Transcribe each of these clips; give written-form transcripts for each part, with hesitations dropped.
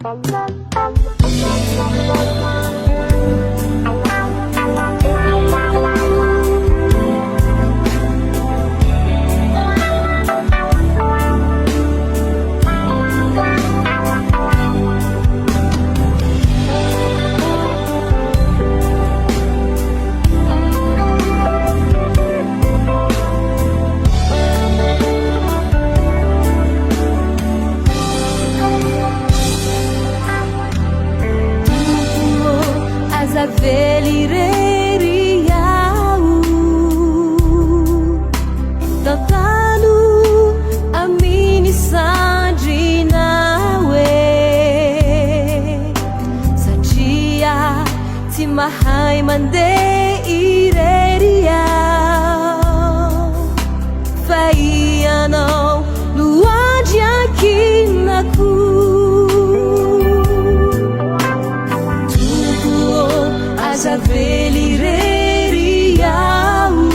Tompo ô, aza avela irery aho. Tantano amin'ny sandrinao e. Satria tsy mahay mandeha irery aho. Fa ianao no andry ankinako. Tompo ô, aza avela irery aho.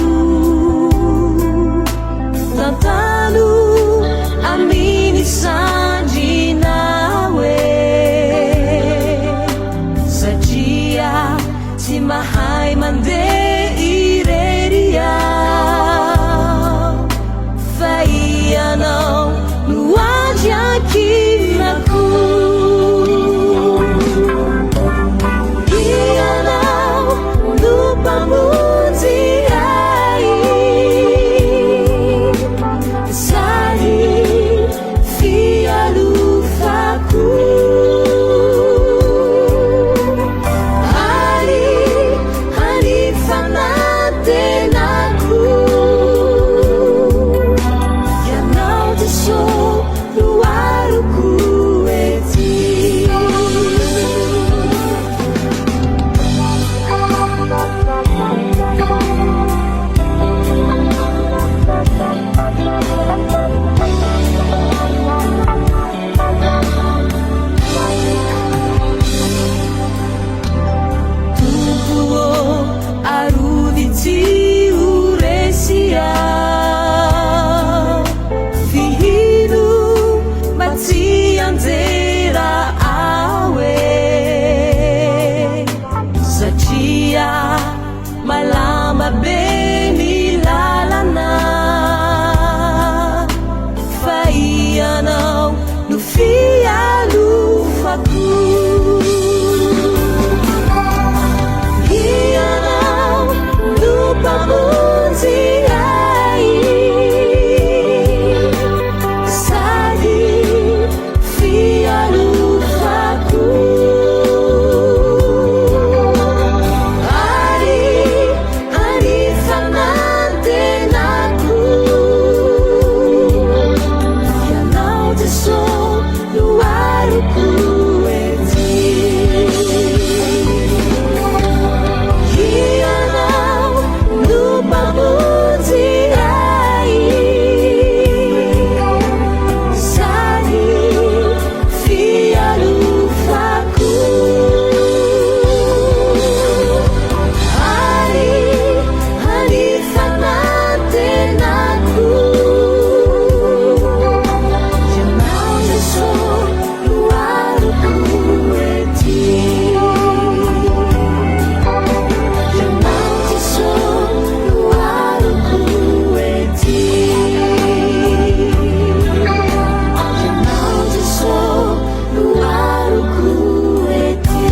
Tantano amin'ny sandrinao e. Satria tsy mahay mandeha irery aho. Fa ianao no andry ankinako. Ianao no mpamonjy ahy. Sady fialofako. Ary hany fanantenako. Ianao Jeso no aroko ety. Tompo ô, arovy tsy ho resy aho. Fihino mba tsy hianjera aho e. Satria malama be ny lalana. Fa ianao no fialofako. Ianao no mpamonjy ahy. Sady fialofako. Ary hany fanantenako. Ianao Jeso no aroko ety. Ianao no mpamonjy ahy. Sady fialofako. Ary hany fanantenako. Ianao Jeso no aroko ety. Ianao Jeso no aroko ety. Ianao Jeso no aroko ety.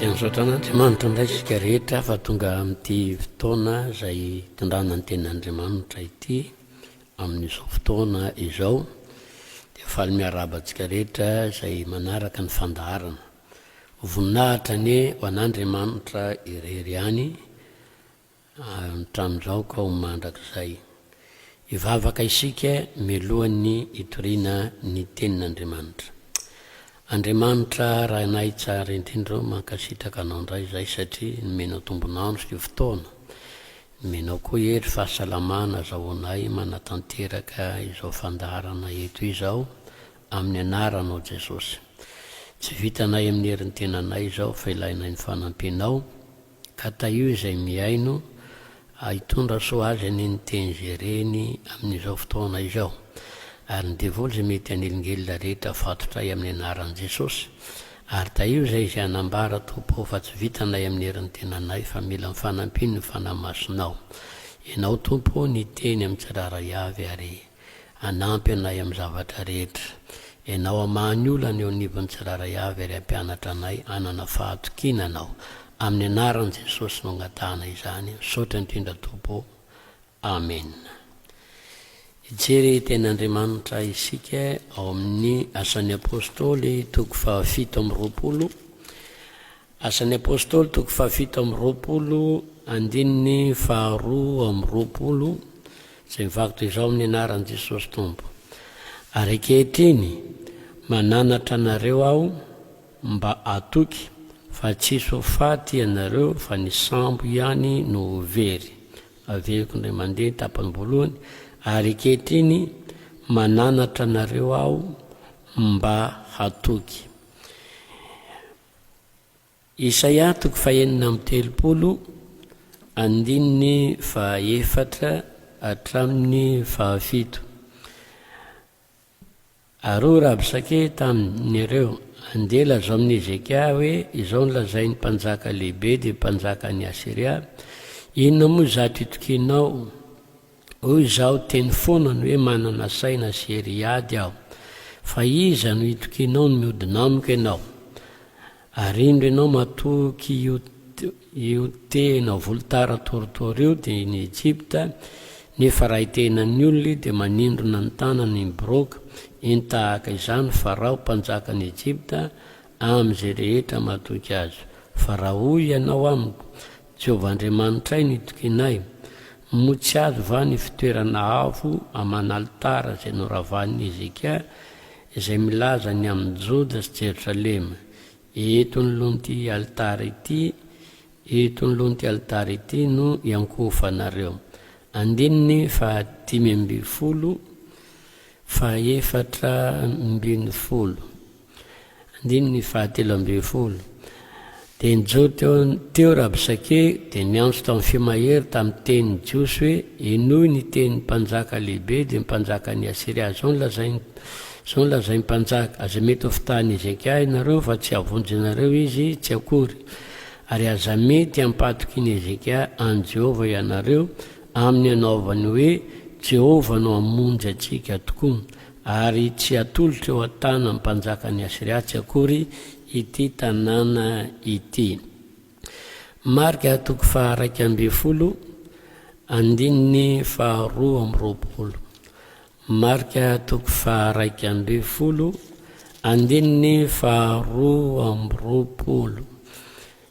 Dia misaotra an'Andriamanitra indray isika rehetra fa tonga amin'ity fotoana izay hitondrana ny tenin'Andriamanitra ity amin'izao fotoana izao. Dia faly miarahaba antsika rehetra izay manaraka ny fandaharana. Voninahitra anie ho an'Andriamanitra irery ihany hatramin'izao ka ho mandrakizay. Hivavaka isika mialohan'ny hitoriana ny Tenin'Andriamanitra. Andriamanitra Rainay tsara indrindra ô, mankasitraka Anao indray izahay satria nomenao tombon'andro sy fotoana. Omenao koa hery fahasalamana azahoanay manatanteraka izao fandaharana eto izao amin'ny anaranao Jesosy. Tsy vitanay amin'ny herin'ny tenanay izao fa ilainay ny fanampianao ka tahio izay mihaino Hitondra soa azy anie ny teny izay reny amin'izao fotoana izao. Ary ny devoly izay mety hanelingelina rehetra fatotray amin'ny anaran'i Jesosy. Ary tahio izay izay hanambara Tompo ô fa tsy vitanay amin'ny herin'ny tenanay fa mila ny fanampian'ny Fanahy Masinao. Ianao Tompo ô niteny amin'ny tsirairay avy ary hanampy anay amin'ny zavatra rehetra. Ianao hamaha ny olana eo anivon'ny tsirairay avy ary hampianatra anay hanana fahatokiana Anao. Amin'ny anaran'i Jesosy no angatahana izany. Misaotra indrindra Tompo ô. Amena. Hijery tenin'Andriamanitra isika ao amin'ny Asan'ny Apostoly toko fahafito amby 20. Asan'ny Apostoly toko fahafito amby 20 andininy faharoa amby 20 izay mivaky toy izao amin'ny anaran'i Jesosy Tompo. Ary ankehitriny mananatra anareo aho mba hatoky fa tsy hisy ho faty ianareo fa ny sambo ihany no ho very. Averiko indray mandeha ny tapany voalohany, ary ankehitriny mananatra anareo aho mba hatoky. Isaia toko fahenina amby 30, andininy fahaefatra hatramin'ny fahafito. Ary hoy Rabsake tamin' ireo, Andeha lazao amin' i Hezekia hoe, Izao no lazain' ny mpanjaka lehibe, dia mpanjakan' i Asyria, Inona moa izato itokianao? Hoy izaho, Teny foana ny hoe manana saina sy hery hiady aho. Fa iza no itokianao no mihodina amiko ianao? Ary indro ianao matoky io io tehina volotara torotoro io, dia ny Egypta, nefa raha hitehina ny olona io dia manindrona ny tanany miboroaka, eny tahaka izany Farao mpanjakan'i Egypta amin'izay rehetra matoky azy. Fa raha hoy ianao amiko, Jehovah Andriamanitray no itokianay, moa tsy azo va ny fitoerana avo aman'alitara izay noravan'i Hezekia, izay milaza ny amin'i Joda sy Jerosalema, Eto anoloan'ity alitara ity, eto anoloan'ity alitara ity no iankohofanareo. Andininy fahadimy ambin'ny folo, fahefatra ambin'ny folo. Andininy fahatelo ambin'ny folo. Dia nijoro teo teo Rabsake, dia niantso tamin'ny feo mahery tamin'ny teny jiosy hoe, Henoy ny tenin'ny mpanjaka lehibe, dia ny mpanjakan'i Asyria. Izao no lazainy, izao no lazain'ny mpanjaka, Aza mety ho fitahan'i Hezekia ianareo, fa tsy hahavonjy anareo izy tsy akory. Ary aza mety hampahatokian'i Hezekia an'i Jehovah ianareo, amin'ny anaovany hoe, Jehovah no hamonjy antsika tokoa. Ary tsy hatolotra eo an-tanan'ny mpanjakan'i Asyria tsy akory ity tanàna ity. Marka toko faha-11, andininy faha-22. Marka toko faha-11, andininy faha-22.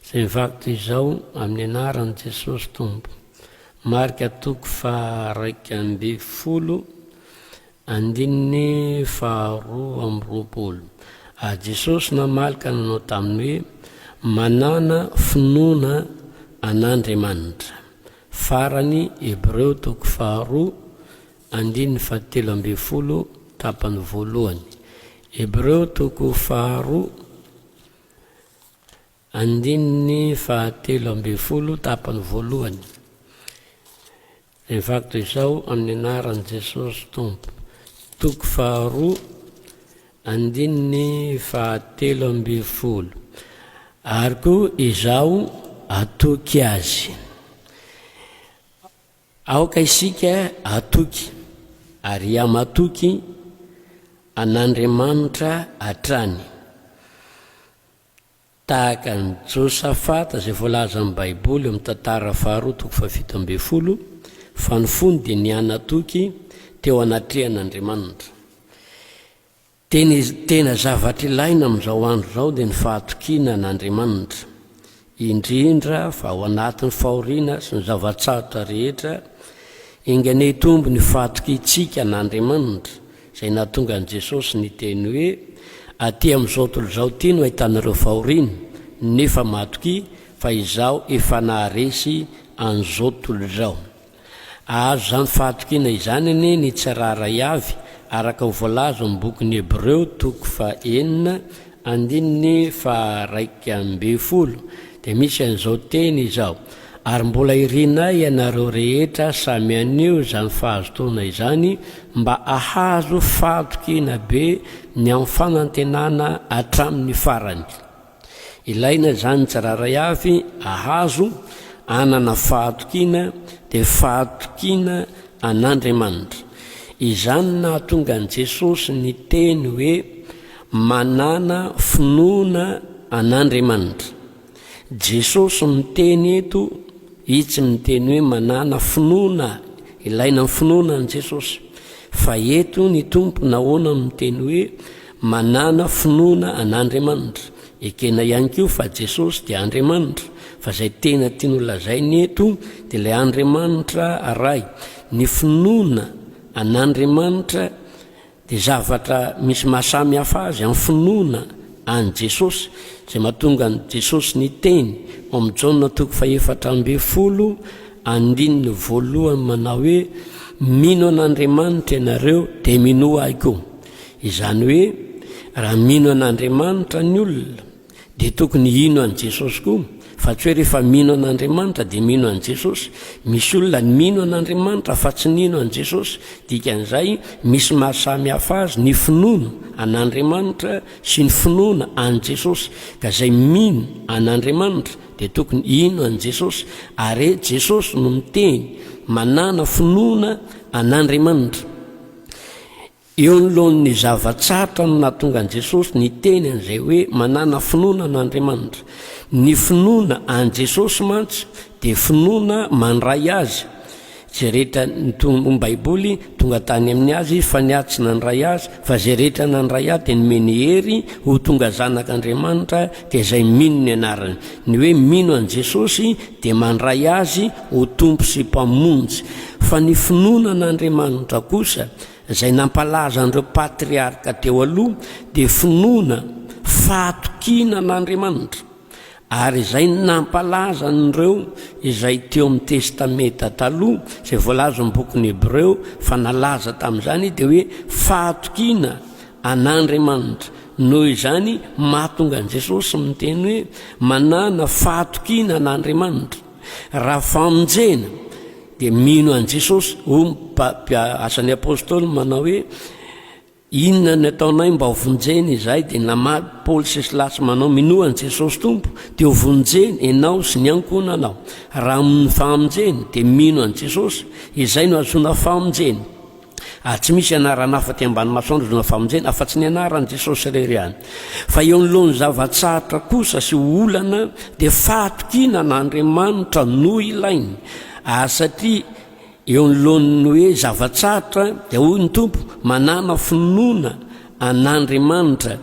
Izay mivaky toy izao, Amin'ny anaran'i Jesosy Tompo. Marka toko faha-11. Andininy faha-22. Ary Jesosy namaly ka nanao taminy hoe, Manàna finoana an'Andriamanitra. Farany, Hebreo toko faharoa, andininy fahatelo ambin'ny folo, tapany voalohany. Hebreo toko faharoa, andininy fahatelo ambin'ny folo, tapany voalohany. Mivaky toy izao amin'ny anaran'i Jesosy Tompo. Toko faharoa, andininy fahatelo ambin'ny folo. Ary koa izaho hatoky azy. Aoka isika hatoky ary hihamatoky an'Andriamanitra hatrany. Tahaka an'i Josafata izay voalazan'ny Baiboly ao amin'ny Tantara faharoa toko fahafito ambin'ny folo fa ny fony dia nihanatoky teo anatrehan'Andriamanitra. Tena tena zavatra ilaina amin'izao andro izao dia ny fahatokiana an'Andriamanitra, indrindra fa ao anatin'ny fahoriana sy ny zava-tsarotra rehetra, enga anie hitombo ny fahatokiantsika an'Andriamanitra Izay nahatonga an'i Jesosy niteny hoe, Aty amin'izao tontolo izao ity no ahitanareo fahoriana, nefa matokia fa Izaho efa naharesy an'izao tontolo izao. Ahazo izany fahatokiana izany anie ny tsirairay avy, araka ho voalaza ao amin'ny bokin'ny Hebreo toko fahenina andininy faha-11, dia misy an'izao teny izao, Ary mbola irinay ianareo rehetra samy haneho izany fahazotoana izany mba hahazo fahatokiana be ny amin'ny fanantenana hatramin'ny farany. Ilaina izany tsirairay avy ahazo hanana fahatokiana dia fahatokiana an'Andriamanitra. Izany no nahatonga an'i Jesosy niteny hoe manàna finoana an'Andriamanitra. Jesosy miteny eto, Izy tsy miteny hoe manàna finoana, ilaina ny finoana an'i Jesosy. Fa eto ny Tompo nahoana no miteny hoe manàna finoana an'Andriamanitra? Ekena ihany koa fa Jesosy dia Andriamanitra, fa izay tena tiany ho lazaina eto dia ilay Andriamanitra Ray. Ny finoana an'Andriamanitra Dia zavatra misy mahasamy hafa azy amin'ny finoana an'i Jesosy, izay mahatonga an'i Jesosy niteny ao amin'ny Jaona toko fahefatra ambin'ny folo andininy voalohany manao hoe, Mino an'Andriamanitra ianareo, dia minoa Ahy koa. Izany hoe, raha mino an'Andriamanitra ny olona, Dia tokony hino an'i Jesosy koa, fa tsy hoe rehefa mino an'Andriamanitra dia mino an'i Jesosy. Misy olona mino an'Andriamanitra fa tsy nino an'i Jesosy. Dikan'izay, misy maha samy hafa azy ny finoana an'Andriamanitra sy ny finoana an'i Jesosy. Ka izay mino an'Andriamanitra dia tokony hino an'i Jesosy. Ary Jesosy no miteny, manàna finoana an'Andriamanitra. Eo anoloan'ny zava-tsarotra no nahatonga an'i Jesosy niteny an'izay hoe manàna finoana an'Andriamanitra. Ny finoana an'i Jesosy mantsy dia finoana mandray Azy. Izay rehetra ny Baiboly, tonga tany aminy Azy izy fa ny ahy tsy nandray Azy, fa izay rehetra nandray Ahy dia nomeny hery ho tonga zanak'Andriamanitra, dia izay mino ny anarany. Ny hoe mino an'i Jesosy dia mandray Azy ho Tompo sy Mpamonjy. Fa ny finoana an'Andriamanitra kosa Izay nampalaza an'ireo patriarka teo aloha dia finoana, fahatokiana an'Andriamanitra. Ary izay nampalaza an'ireo izay teo amin'ny Testamenta Taloha, izay voalaza ao amin'ny bokin'ny Hebreo fa nalaza tamin'izany dia hoe fahatokiana an'Andriamanitra. Noho izany, mahatonga an'i Jesosy miteny hoe manàna fahatokiana an'Andriamanitra. Raha famonjena, Dia mino an'i Jesosy, hoy ny Asan'ny Apostoly manao hoe, Inona no ataonay mba ho vonjena izahay? Dia namaly Paoly sy Silasy manao, Minoa an'i Jesosy Tompo, dia ho vonjena ianao sy ny ankohonanao. Raha amin'ny famonjena, dia mino an'i Jesosy, izay no ahazoana famonjena. Ary tsy misy anarana hafa aty ambany masoandro ahazoana famonjena afa-tsy ny anaran'i Jesosy irery ihany. Fa eo anoloan'ny zava-tsarotra kosa sy olana dia fahatokiana an'Andriamanitra no ilaina. Ary satria eo anoloan'ny hoe zava-tsarotra dia hoy ny Tompo, manàna finoana an'Andriamanitra.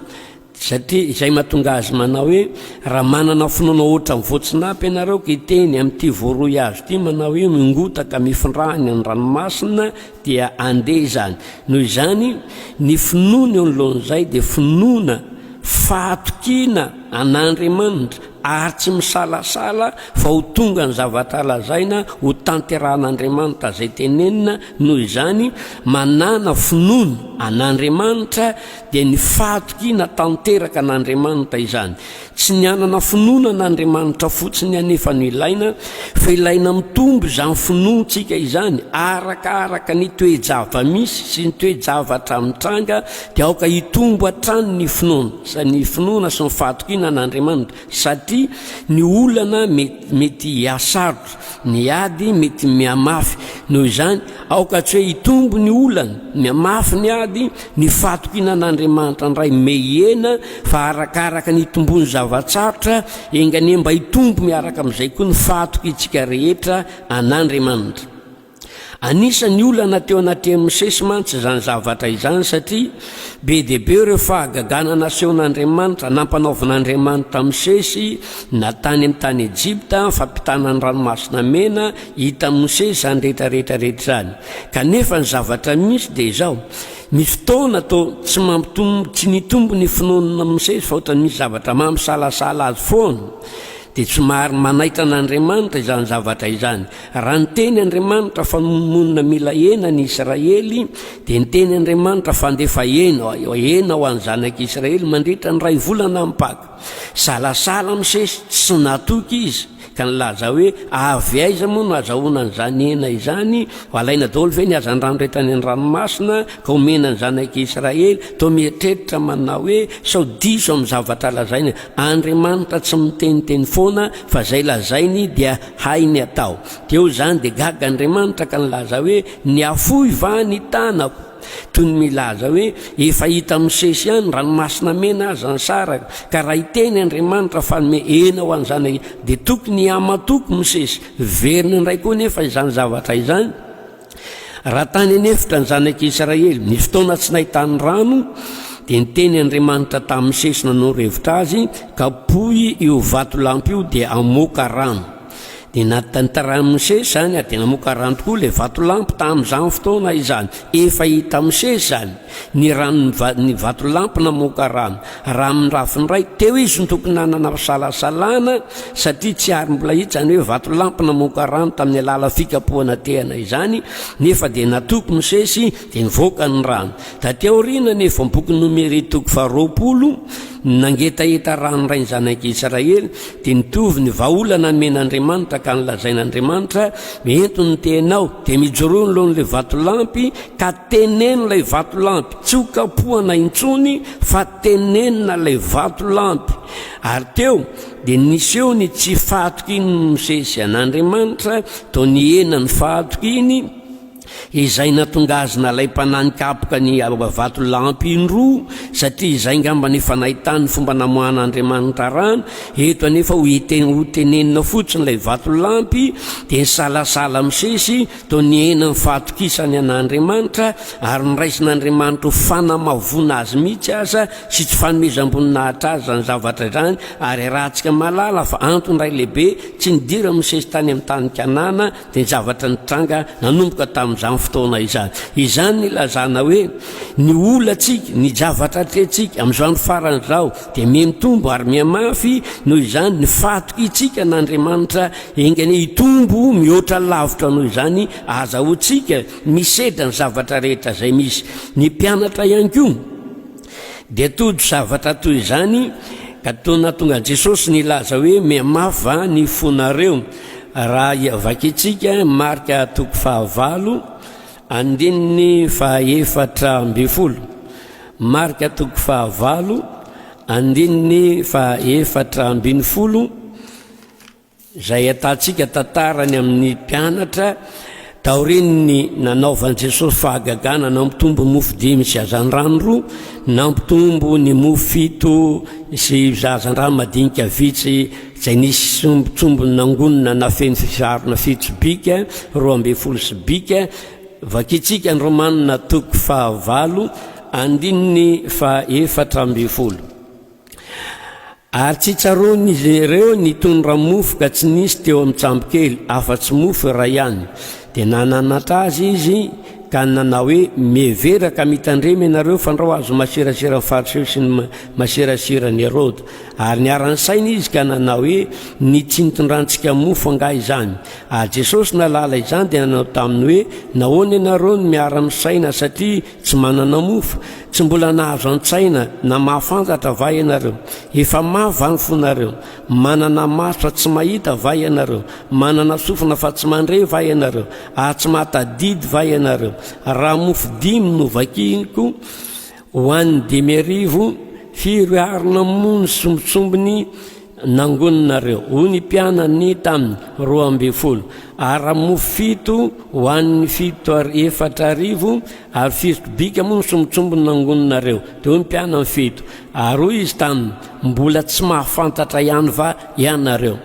Satria izay mahatonga azy manao hoe, Raha manana finoana hoatran'ny voatsinapy ianareo, ka hiteny amin'ity voaroy hazo ity manao hoe, Mingotaka mifindrà any an-dranomasina, dia handeha izany. Noho izany, ny finoana eo anoloan'izay dia finoana fahatokiana an'Andriamanitra, ary tsy misalasala fa ho tonga ny zavatra lazaina ho tanterahan'Andriamanitra izay tenenina, noho izany, manàna finoana an'Andriamanitra, dia ny fahatokiana tanteraka an'Andriamanitra izany. Tsy ny hanana finoana an'Andriamanitra fotsiny anefa no ilaina, fa ilaina mitombo izany finoantsika izany arakaraka ny toe-java-misy sy ny toe-javatra mitranga, dia aoka hitombo hatrany ny finoana, ny finoana sy ny fahatokiana an'Andriamanitra, satria ny olana mety hihasarotra, ny ady mety mihamafy. Noho izany, aoka tsy hoe hitombo ny olana, mihamafy ny ady, ny fahatokiana an'Andriamanitra indray mihena, fa arakaraka ny hitomboan'ny zava-tsarotra, enga anie mba hitombo miaraka amin'izay koa ny fahatokiantsika rehetra an'Andriamanitra. Anisan'ny olana teo anatrehan'i Mosesy mantsy izany zavatra izany, satria be dia be ireo fahagagana nasehon'Andriamanitra, nampanaovin'Andriamanitra Mosesy, na tany amin'ny tany Egypta, ny fampitana ny Ranomasina Mena, hitan'i Mosesy izany rehetra rehetra rehetra izany. Kanefa ny zavatra misy dia izao, misy fotoana toa tsy mampitombo, tsy nitombo ny finoan'i Mosesy fa ohatran'ny misy zavatra mampisalasala azy foana. Dia somary manaitra an'Andriamanitra izany zavatra izany. Raha niteny Andriamanitra fa monina mila hena ny Israely, dia niteny Andriamanitra fa handefa hena, hena ho an'ny zanak'Israely mandritra ny iray volana amin'ny Paka. Salasala Mosesy, tsy natoky izy, ka nilaza hoe, Avy aiza moa no hazahoana an'izany hena izany? Ho alaina daholo ve ny hazandrano rehetra any an-dranomasina, ka homena ny zanak'Israely? Toa mieritreritra manao hoe, sao diso amin'ny zavatra lazaina. Andriamanitra tsy miteniteny foana, fa izay lazainy dia hainy atao. Teo izany dia gaga Andriamanitra ka nilaza hoe, Niafoy va ny tanako? Toy ny milaza hoe, Efa hita misesy ihany, ranomasina mena aza nisaraka, ka raha hiteny Andriamanitra fa hanome hena ho an'ny zanak'i, dia tokony hihamatoky Mosesy. Veriny indray koa anefa izany zavatra izany. Raha tany an'efitra ny zanak'i Israely, ny fotoana tsy nahitany rano, dia niteny Andriamanitra tamin'i Mosesy nanoro hevitra azy, Kapohy io vatolampy io dia hamoaka rano. Dia natantaran'i Mosesy izany ary dia namoaka rano tokoa ilay vatolampy tamin'izany fotoana izany. Efa hitan'i Mosesy izany, ny ranon'ny ny vatolampy namoaka rano. Raha amin'ny lafiny iray, teo izy no tokony nanana fisalasalana satria tsy ary mbola hita izany hoe vatolampy namoaka rano tamin'ny alalan'ny fikapohana tehana izany, nefa dia natoky Mosesy dia nivoaka ny rano. Taty aoriana anefa, ny bokin'ny Nomery toko faharoapolo, nangetaheta rano indray ny zanak'i Israely, Dia nitovy ny vahaolana nomen'Andriamanitra ka nolazain'Andriamanitra, Ento ny tehinao, dia mijoroa anoloan'ilay vatolampy, ka teneno ilay vatolampy, tsy ho kapohana intsony fa tenenina ilay vatolampy. Ary teo dia niseho ny tsy fahatokian'i Mosesy an'Andriamanitra, toa nihena ny fahatokiany, Izay nahatonga azy nalaim-panahy nikapoka ny vatolampy indroa, satria izay angamba no efa nahitany ny fomba namoahan'Andriamanitra rano, eto anefa ho ho tenenina fotsiny ilay vatolampy, dia nisalasala Mosesy, toa nihena ny fahatokisany an'Andriamanitra, ary noraisin'Andriamanitra ho fanamavoana azy mihitsy aza sy tsy fanomezam-boninahitra azy izany zavatra izany, ary arahantsika mahalala fa antony iray lehibe tsy nidiran'i Mosesy tany amin'ny tany Kanana, dia ny zavatra nitranga nanomboka tamin'izany fotoana izany. Izany no ilazana hoe ny olantsika, ny zavatra atrehintsika amin'izao andro farany izao dia mihamitombo ary mihamafy, noho izany ny fahatokiantsika an'Andriamanitra enga anie hitombo mihoatra lavitra noho izany azahoantsika misedra ny zavatra rehetra izay misy. Ny mpianatra ihany koa. Dia tojo zavatra toy izany ka toa nahatonga an'i Jesosy nilaza hoe, Mihamafy va ny fonareo? Raha vakintsika Marka toko fahavalo, andininy fahaefatra ambin'ny folo. Marka toko fahavalo, andininy fahaefatra ambin'ny folo. Izay ahitantsika tantara ny amin'ny mpianatra taorian'ny nanaovan'i Jesosy fahagagana nampitombo mofo dimy sy hazandrano roa, nampitombo ny mofo fito sy hazandrano madinika vitsy izay nisy sombintsombiny nangonina nafeno fisarona fito sobika 12 sobika. Vakintsika ny Romanina toko fahavalo andininy faha-14. Ary tsy tsaroan'izy ireo nitondra mofo ka tsy nisy teo amin'ny tsambokely afa-tsy mofo iray ihany. Dia nananatra azy izy ka nanao hoe, Mihevera ka mitandrema ianareo fandrao azo masirasiran'ny Fariseo sy ny masirasiran'i Heroda. Ary niara-nisaina izy ka nanao hoe, Ny tsy nitondrantsika mofo angaha izany? Ary Jesosy nahalala izany dia nanao taminy hoe, Nahoana ianareo no miara-misaina satria Tsy manana mofo? Tsy mbola nahazo an-tsaina na mahafantatra va ianareo? Efa mafy va ny fonareo? Manana maso fa tsy mahita va ianareo? Manana sofina fa tsy mandre va ianareo? Ary tsy mahatadidy va ianareo? Raha mofo dimy no vakiniko ho an'ny 5000, firy harona moa ny sombintsombiny Nangoninareo, hoy ny mpianany taminy, 12. Ary raha mofo fito ho an'ny fito ary 4000, ary firy tobika moa ny sombintsombiny nangoninareo? Dia hoy ny mpianany, Fito. Ary hoy izy taminy, Mbola tsy mahafantatra ihany va ianareo?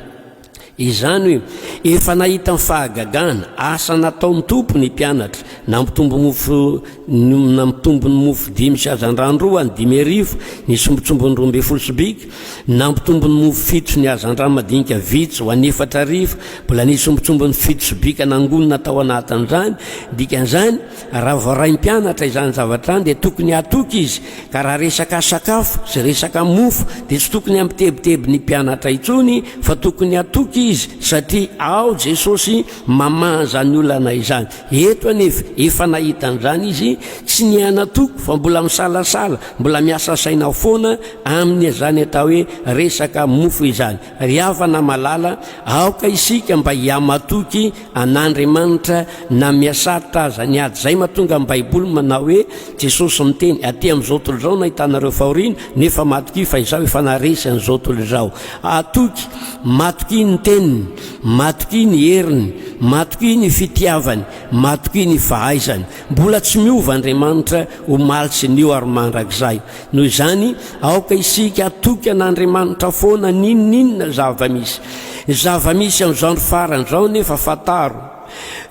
Izany hoe, efa nahita ny fahagagana, asa nataon'ny Tompo ny mpianatra, nampitombo mofo nampitombo ny mofo dimy sy hazandrano roa ny 5000, ny sombintsombiny 12 sobika, nampitombo ny mofo fito sy ny hazandrano madinika vitsy ho an'ny 4000, mbola nisy sombintsombiny fito sobika nangonina tao anatin'izany. Dikan'izany, raha voaray mpianatra izany zavatra izany dia tokony hatoky izy Ka raha resaka sakafo sy resaka mofo dia tsy tokony hampitebiteby ny mpianatra intsony fa tokony hatoky izy satria ao Jesosy mamaha izany olana izany. Eto anefa efa nahita an'izany izy, tsy nihanatoky fa mbola misalasala, mbola miasa saina foana amin'izany atao hoe resaka mofo izany. Ry havana malala, aoka isika mba hihamatoky an'Andriamanitra na mihasarotra aza ny ady. Izay mahatonga ny Baiboly manao hoe, Jesosy miteny, Aty amin'izao tontolo izao no ahitanareo fahoriana, nefa matokia fa Izaho efa naharesy an'izao tontolo izao. Atoky, matokia ny Teniny, matokia ny heriny, matokia ny fitiavany, matokia ny fahaizany. Mbola tsy miova Andriamanitra, omaly sy anio ary mandrakizay. Noho izany, aoka isika hatoky an'Andriamanitra foana n'inon'inona zava-misy. Ny zava-misy amin'izao andro farany izao anefa, fantaro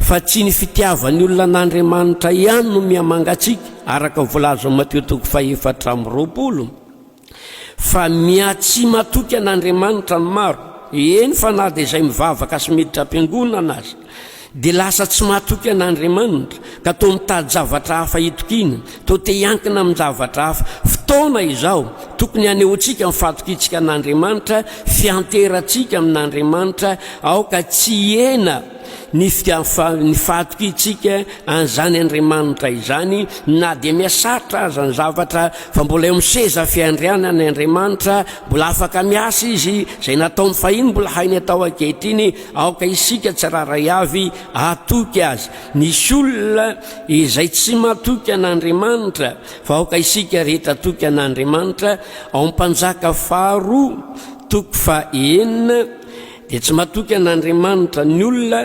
fa tsy ny fitiavan'ny olona an'Andriamanitra ihany no mihamangatsiaka, araka ny voalazan'i Matio toko faha-24, fa miha-tsy matoky an'Andriamanitra ny maro, eny fa na dia izay mivavaka sy miditra am-piangonana aza. Dia lasa tsy matoky an'Andriamanitra, ka toa mitady zavatra hafa hitokiana, toa te hiankina amin-javatra hafa. Fotoana izao tokony hanehoantsika ny fahatokiantsika an'Andriamanitra, fianterantsika amin'Andriamanitra, aoka tsy hihena ny ny fahatokiantsika an'izany Andriamanitra izany, na dia mihasarotra aza ny zavatra, fa mbola eo amin'ny seza fiandrianany Andriamanitra, mbola afaka miasa Izy, izay nataony fahiny mbola hainy atao ankehitriny. Aoka isika tsirairay avy hatoky Azy. Nisy olona izay tsy matoky an'Andriamanitra, fa aoka isika rehetra hatoky an'Andriamanitra. Ao amin'ny Mpanjaka faharoa, toko fahenina, dia tsy matoky an'Andriamanitra ny olona.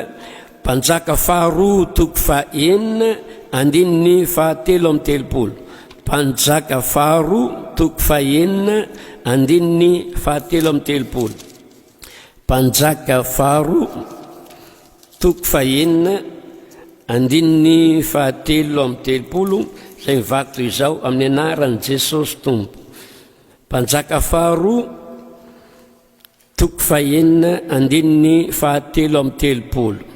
Mpanjaka faharoa, toko fahenina, andininy fahatelo amby telopolo. Mpanjaka faharoa, toko fahenina, andininy fahatelo amby telopolo. Mpanjaka faharoa, toko fahenina, andininy fahatelo amby telopolo, izay mivaky toy izao, amin'ny anaran'i Jesosy Tompo. Mpanjaka faharoa, toko fahenina, andininy fahatelo amby telopolo.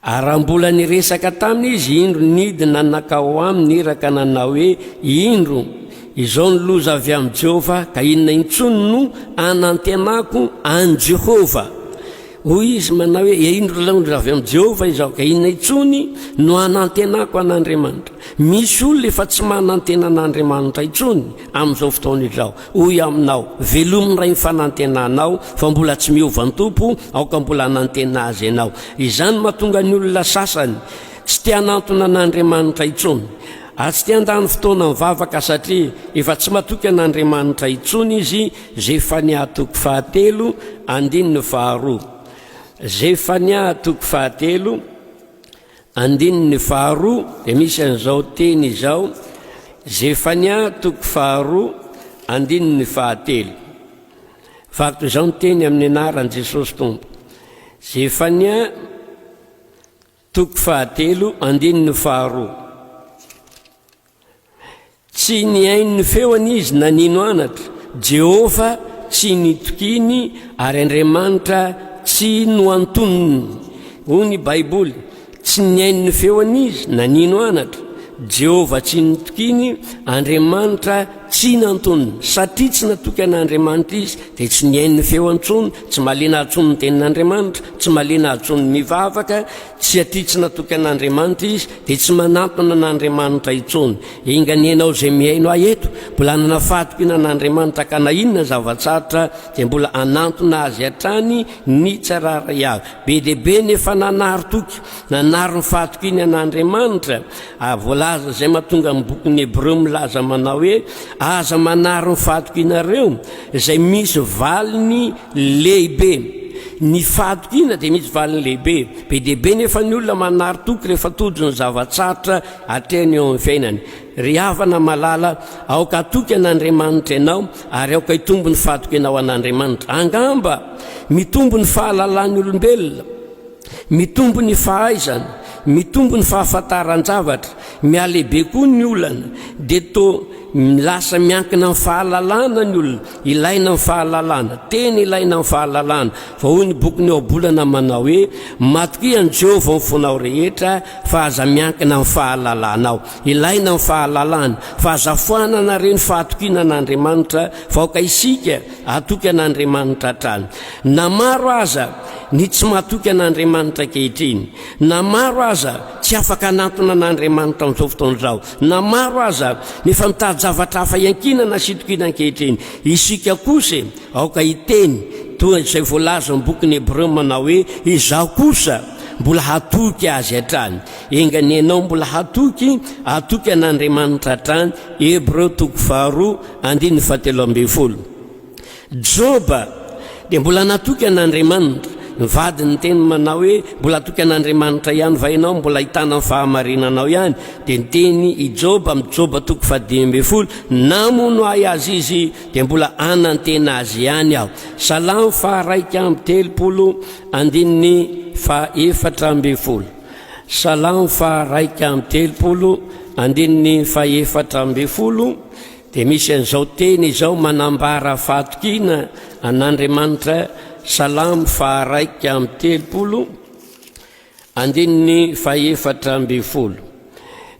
Ary raha mbola niresaka taminy izy, indro, nidina nankao aminy ny iraka nanao hoe, Indro, izao ny loza avy amin'i Jehovah, ka inona intsony no anantenako an'i Jehovah? Hoy izy manao hoe, Indro, loza avy amin'i Jehovah izao, ka inona intsony no anantenako an'Andriamanitra? Misy olona efa tsy manantena an'Andriamanitra intsony amin'izao fotoana izao. Hoy aminao, velomy ny Ray ny fanantenanao, fa mbola tsy miova ny Tompo, aoka mbola hanantena Azy ianao. Izany no mahatonga ny olona sasany tsy te hanantona an'Andriamanitra intsony, ary tsy te handany fotoana mivavaka satria efa tsy matoky an'Andriamanitra intsony izy, Zefania toko fahatelo andininy faharoa. Zefania toko fahatelo. Andininy faharoa dia misy an'izao teny izao, Zefania toko faharoa andininy fahatelo. Vaky toy izao ny teny amin'ny anaran'i Jesosy Tompo. Zefania toko fahatelo andininy faharoa. Tsy nihaino ny feony izy na nino anatra, Jehovah tsy nitokiany ary Andriamanitra tsy noantoniny. Hoy ny Baiboly, Tsy nihaino ny feony izy na nino anatra, Jehovah tsy nitokiany, Andriamanitra tsy nantoniny. Satria tsy natoky an'Andriamanitra izy, dia tsy nihaino ny feony intsony, tsy mahaliana azy intsony ny tenin'Andriamanitra, tsy mahaliana azy intsony ny mivavaka, Tsy aty tsy natoky an'Andriamanitra izy dia tsy manantona an'Andriamanitra intsony. Enga anie ianao izay mihaino ahy eto, mbola hanana fahatokiana an'Andriamanitra ka na inona zava-tsarotra dia mbola hanantona Azy hatrany ny tsirairay avy. Be dia be ny efa nanary toky, nanary ny fahatokiany an'Andriamanitra, ary voalaza izay mahatonga ny bokin'ny Hebreo milaza manao hoe, Aza manary ny fahatokianareo izay misy valiny lehibe. Ny fahatokiana dia misy valiny lehibe. Be dia be nefa ny olona manary toky rehefa tojo ny zava-tsarotra atrehiny eo amin'ny fiainany. Ry havana malala, aoka hatoky an'Andriamanitra ianao ary aoka hitombo ny fahatokianao an'Andriamanitra. Angamba mitombo ny fahalalan'ny olombelona, mitombo ny fahaizana, mitombo ny fahafantaran-javatra, mihalehibe koa ny olana, dia toa lasa miankina amin'ny fahalalana ny olona. Ilaina ny fahalalana, tena ilaina ny fahalalana. Fa hoy ny bokin'ny Ohabolana manao hoe, Matokia an'i Jehovah amin'ny fonao rehetra, fa aza miankina amin'ny fahalalanao. Ilaina ny fahalalana, fa aza foanana re ny fahatokiana an'Andriamanitra, fa aoka isika hatoky an'Andriamanitra hatrany. Na maro aza ny tsy matoky an'Andriamanitra ankehitriny, na maro aza tsy afaka hanantona an'Andriamanitra amin'izao fotoana izao, na maro aza ny efa mitady zavatra hafa iankinana sy itokiana ankehitriny, isika kosa e, aoka hiteny toa izay voalaza ao amin'ny bokin'ny Hebreo manao hoe, Izaho kosa mbola hatoky Azy hatrany. Enga anie ianao mbola hatoky, hatoky an'Andriamanitra hatrany, Hebreo toko faharoa, andininy fahatelo ambin'ny folo. Joba dia mbola natoky an'Andriamanitra. Ny vadiny niteny manao hoe, Mbola hatoky an'Andriamanitra ihany va ianao? Mbola hitana ny fahamarinanao ihany? Dia niteny i Joba amin'ny Joba toko fahadimy ambin'ny folo, Namono ahy aza izy, dia mbola hanantena azy ihany aho. Salamo faha-31, andininy faha-14. Salamo faha-31, andininy faha-14, dia misy an'izao teny izao manambara fahatokiana an'Andriamanitra, Salamo faha-31, andininy faha-14.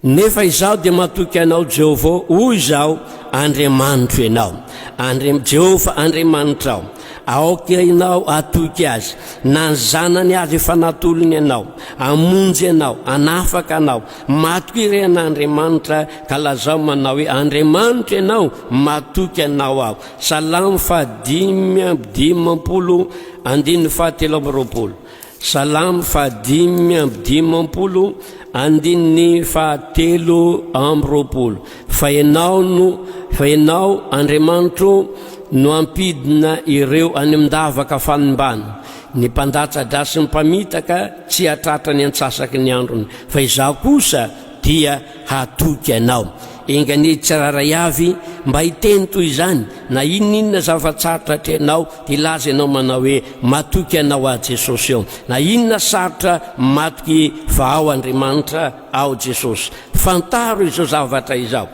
Nefa izaho dia matoky Anao, Jehovah, hoy izaho, Andriamanitro Ianao. Andri, Jehovah Andriamanitrao, aoka ianao hatoky Azy, na ny Zanany aza efa natolony anao, hamonjy anao, hanafaka anao. Matokia re an'Andriamanitra, ka lazao manao hoe, Andriamanitro Ianao, matoky Anao aho. Salamo fahadimy amby dimampolo, andininy fahatelo amby roapolo. Salamo fahadimy amby dimampolo, andininy fahatelo amby roapolo. Fa Ianao no, fa Ianao, Andriamanitro, no hampidina ireo any amin-davaka fanimbana. Ny mpandatsa-drà sy ny mpamitaka tsy hahatratra ny antsasaky ny androny, fa izaho kosa dia hatoky Anao. Enga anie tsirairay avy mba hiteny toy izany, na inona inona zava-tsarotra atrehinao, dia hilaza ianao manao hoe, Matoky Anao aho Jesosy ô. Na inona sarotra, matoky fa ao Andriamanitra, ao Jesosy. Fantaro izao zavatra izao.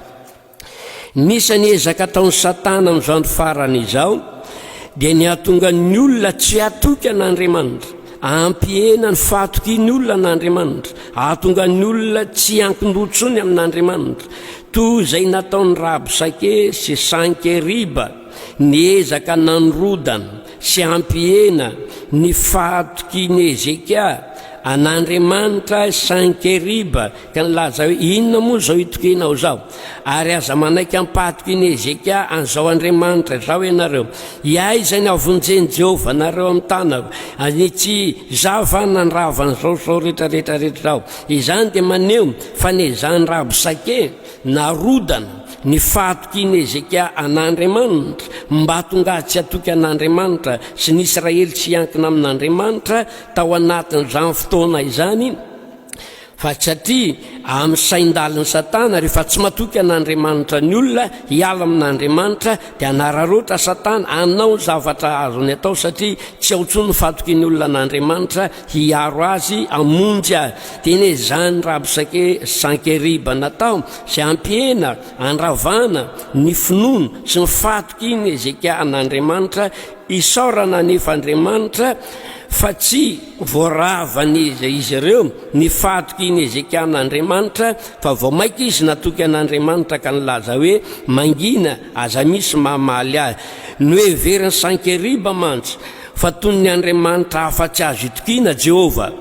Nisy ny ezaka ataon'i Satana amin'izao andro farany izao, dia ny hahatonga ny olona tsy hatoky an'Andriamanitra, hampihena ny fahatokian'ny olona an'Andriamanitra, hahatonga ny olona tsy hiankin-doha intsony amin'Andriamanitra, toy izay nataon'i Rabsake sy Sankeriba, niezaka nandrodana sy hampihena ny fahatokian'i Hezekia an'Andriamanitra Sankeriba, Ka nilaza hoe, Inona moa izao itokianao izao? Ary aza manaiky hampahatokian'i Hezekia an'izao Andriamanitra izao ianareo. Hiaiza ny hahavonjen'i Jehovah anareo amin'ny tanako? Ary tsy izaho va nandrava an'izao izao rehetra rehetra rehetra izao? Izany dia maneho fa nezahan'i Rabsake narodana ny fahatokian'i Hezekia an'Andriamanitra, mba hahatonga azy tsy hatoky an'Andriamanitra sy ny Israely tsy hiankina amin'Andriamanitra tao anatin'izany fotoana izany. Fa satria amin'ny sain-dalin'i Satana, rehefa tsy matoky an'Andriamanitra ny olona, hiala amin'Andriamanitra, dia hanararaotra Satana hanao ny zavatra azony atao, satria tsy ao intsony ny fatokian'ny olona an'Andriamanitra hiaro azy, hamonjy azy. Dia eny e, izany Rabsake Sankeriba natao, izay hampihena, handravana ny finoana sy ny fatokian'i Hezekia an'Andriamanitra, Isaorana anefa Andriamanitra fa tsy voaravan'izy izy ireo ny fahatokian'i Hezekia an'Andriamanitra, fa vao mainka izy natoky an'Andriamanitra ka nilaza hoe, Mangina, aza misy mamaly ahy. Noheverin'i Sankeriba mantsy fa toy ny andriamanitra hafa tsy azo itokiana Jehovah,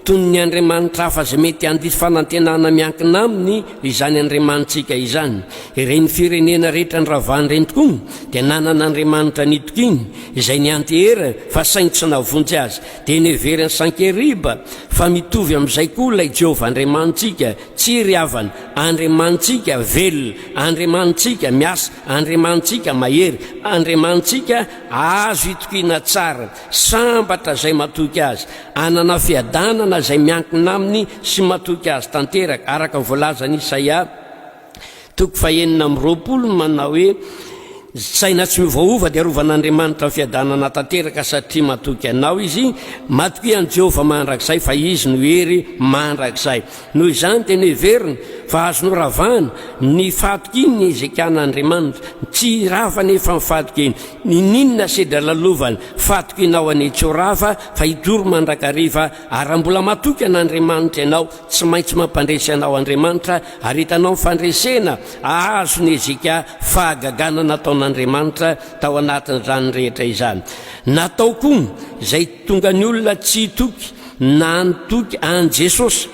toy ny andriamanitra hafa izay mety handiso fanantenana miankina aminy izany Andriamanitsika izany. Ireny firenena rehetra noravany ireny tokoa dia nanana andriamanitra nitokiany, izay nianteherany fa saingy tsy nahavonjy azy. Dia neverin'i Sankeriba. Fa mitovy amin'izay koa ilay Jehovah Andriamanitsika, tsia ry havana, Andriamanitsika velona, Andriamanitsika miasa, Andriamanitsika mahery, Andriamanitsika azo itokiana tsara, sambatra izay matoky Azy, hanana fiadanana izay miankina Aminy sy matoky Azy tanteraka, araka ny voalazan'i Isaia toko fahenina amby 20 manao hoe, Saina tsy miovaova dia arovan'Andriamanitra ny fiadanana tanteraka satria matoky anao Izy. Matokia an'i Jehovah mandrakizay fa Izy no hery mandrakizay. Noho izany dia noheveriny fa azo noravana ny fahatokian'i Hezekia an'Andriamanitra. Tsy rava anefa ny fahatokiany. N'inon'inona sedra lalovany, fahatokianao anie tsy ho rava fa hijoro mandrakariva ary raha mbola matoky an'Andriamanitra ianao, tsy maintsy mampandresy anao Andriamanitra ary hitanao ny fandresena azon'i Hezekia, fahagagana nataon'Andriamanitra tao anatin'izany rehetra izany. Natao koa izay tonga ny olona tsy hitoky na nitoky an'i Jesosy,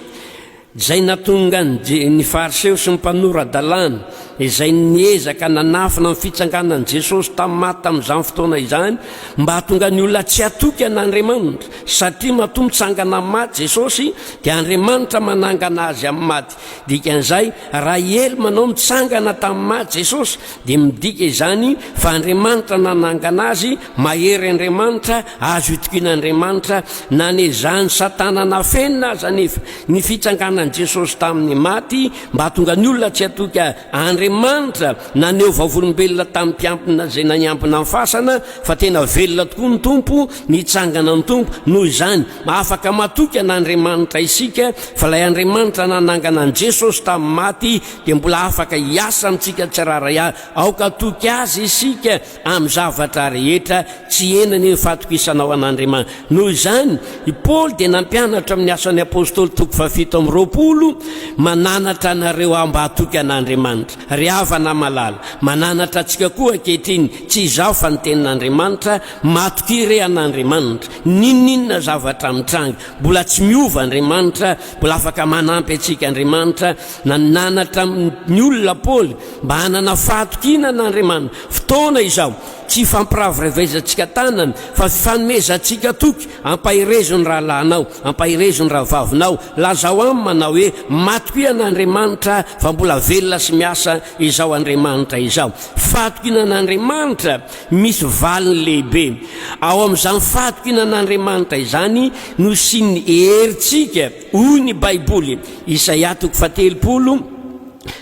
izay nahatonga ny Fariseo sy ny mpanora-dalàna izay niezaka nanafina ny fitsanganan'i Jesosy tamin'ny maty tamin'izany fotoana izany mba hahatonga ny olona tsy hatoky an'Andriamanitra, satria matoa mitsangana amin'ny maty Jesosy dia Andriamanitra manangana azy amin'ny maty. Dikan'izay, raha i Ely manao mitsangana tamin'ny maty Jesosy, dia midika izany fa Andriamanitra nanangana azy, mahery Andriamanitra, azo itokiana Andriamanitra, na nezahan'i Satana nafenina aza anefa ny fitsanganan'i Jesosy tamin'ny maty mba hahatonga ny olona tsy hatoky Andriamanitra, naneho vavolombelona tamin'ny mpiampina izay naniampina ny fasana fa tena velona tokoa ny Tompo, nitsangana ny Tompo, noho izany afaka matoky an'Andriamanitra isika fa ilay Andriamanitra nanangana an'i Jesosy tamin'ny maty dia mbola afaka hiasa amintsika tsirairay avy. Aoka hatoky Azy isika amin'ny zavatra rehetra, tsy hihena anie ny fahatokisanao an'Andriamanitra. Noho izany, i Paoly dia nampianatra amin'ny Asan'ny Apostoly toko faha-27, Mananatra anareo aho mba hatoky an'Andriamanitra. Ry havana malala, mananatra antsika koa ankehitriny, tsy izaho fa ny Tenin'Andriamanitra, matokia re an'Andriamanitra. N'inon'inona zavatra mitranga, mbola tsy miova Andriamanitra, mbola afaka manampy antsika Andriamanitra. Nananatra ny olona Paoly mba hanana fahatokiana an'Andriamanitra. Fotoana izao, tsy hifampiraviravizantsika tanana, fa fifanomezantsika toky. Ampaherezo ny rahalahinao, ampaherezo ny rahavavinao. Lazao aminy manao hoe, Matokia an'Andriamanitra fa mbola velona sy miasa izao Andriamanitra izao. Fahatokiana an'Andriamanitra misy valiny lehibe. Ao amin'izany fahatokiana an'Andriamanitra izany no hisian'ny herintsika. Hoy ny Baiboly, Isaia toko faha-30,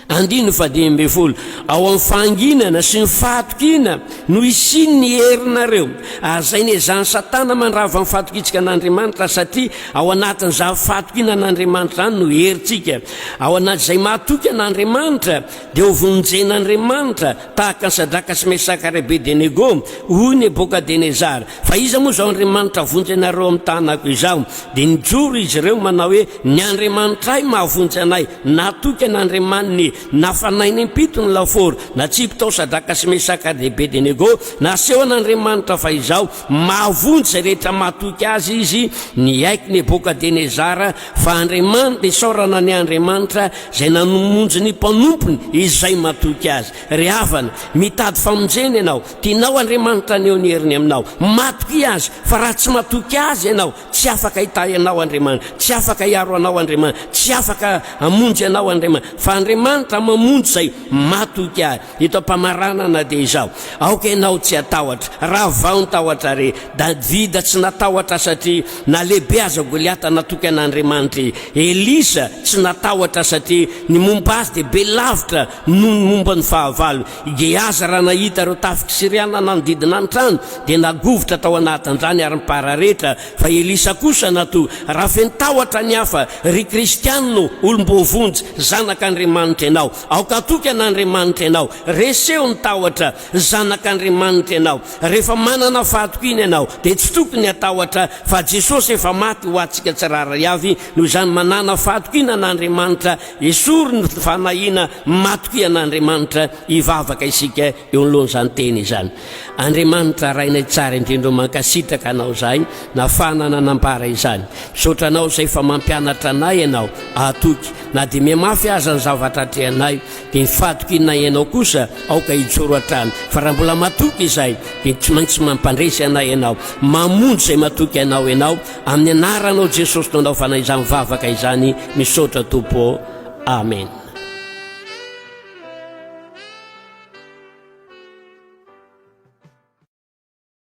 andininy faha-15, Ao amin'ny fahanginana sy ny fahatokiana no hisian'ny herinareo. Ary izay nezahan'i Satana mandrava ny fahatokiantsika an'Andriamanitra, satria ao anatin'izany fahatokiana an'Andriamanitra izany no herintsika. Ao anatin'izay mahatoky an'Andriamanitra, dia hovonjen'Andriamanitra, tahaka an'i Sadraka sy Mesaka ary Abedenego, hoy Nebokadenezara. Fa iza moa izao Andriamanitra hahavonjy anareo amin'ny tanako izao? Dia nijoro izy ireo manao hoe, Ny Andriamanitray mahavonjy anay. Natoky an'Andriamaniny, nafanainy impito ny lafaoro, natsipy tao Sadraka sy Mesaka ary Abedenego. Naseho an'Andriamanitra fa izao mahavonjy izay rehetra matoky Azy Izy. Niaiky Nebokadenezara fa Andriamanitra, isaorana ny Andriamanitra izay namonjy ny mpanompony izay matoky Azy. Ry havana, mitady famonjena ianao. Tianao Andriamanitra haneho ny heriny aminao. Matokia Azy, fa raha tsy matoky Azy ianao, tsy afaka hitahy anao Andriamanitra, tsy afaka hiaro anao Andriamanitra, tsy afaka hamonjy anao Andriamanitra. Fa Andriamanitra mamonjy izay matoky Azy. Eto am-pamaranana dia izao, aoka ianao tsy hatahotra. Ravao ny tahotra re. Davida tsy natahotra satria na lehibe aza Goliata natoky an'Andriamanitra izy. Elisa tsy natahotra satria ny momba azy dia be lavitra noho ny momba ny fahavalo. I Gehaza raha nahita ireo tafik'i Syriana nanodidina ny trano, dia nagovitra tao anatin'izany ary nipararetra, fa i Elisa kosa natory. Raha feno tahotra ny hafa, ry Kristianina ô, olom-boavonjy, zanak'Andriamanitra ianao. Aoka hatoky an'Andriamanitra ianao. Reseho ny tahotra, zanak'Andriamanitra ianao. Rehefa manana fahatokiana ianao, dia tsy tokony hatahotra, fa Jesosy efa maty ho antsika tsirairay avy, noho izany manàna fahatokiana an'Andriamanitra, Esory ny fanahiana matokia an'Andriamanitra hivavaka isika eo anoloan'izany teny izany. Andriamanitra Rainay tsara indrindra o mankasitraka Anao izahay nafana nanambara izany. Misaotra Anao izay fa mampianatra anay Ianao ahatoky na dia mihamafy aza ny zavatra atrehanay dia ny fahatokianay. anay Ianao kosa aoka hijoro hatrany. Fa raha mbola matoky izahay dia tsy maintsy mampandresy anay Ianao. Mamonjy izay matoky Anao Ianao. Amin'ny anaranao Jesosy no anaovana izany vavaka izany. Misaotra Tompo ô. Amen.